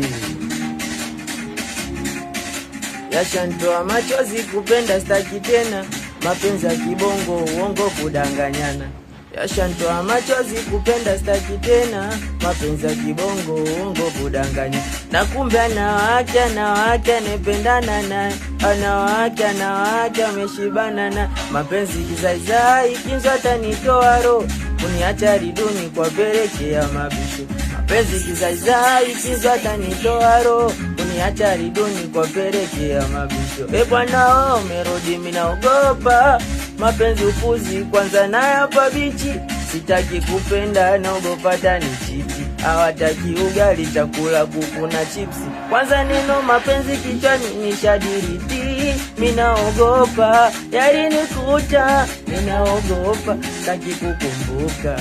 Safi. Yashantoa machozi kupenda staki tena, mapenzi ya kibongo uongo kudanganyana. Yashantoa machozi kupenda staki tena, mapenzi ya kibongo uongo kudanganya. Na kumbe anawake anawake anependana naye, anawake anawake ameshibana na mapenzi kizaizai, kinzwa atanitoa roho kuniacha riduni kwa peleke ya mabisho. Mapenzi kizaizai, kinzwa atanitoa roho kuniacha riduni kwa peleke ya mabisho. E bwana, umerudi, mimi naogopa mapenzi upuzi, kwanza naye hapa bichi. Sitaki kupenda, naogopa tanichiti. Hawataki ugali, chakula kuku na chipsi. Kwanza neno mapenzi kichwani nishadiriti. Minaogopa yalinikuta, minaogopa sitaki kukumbuka.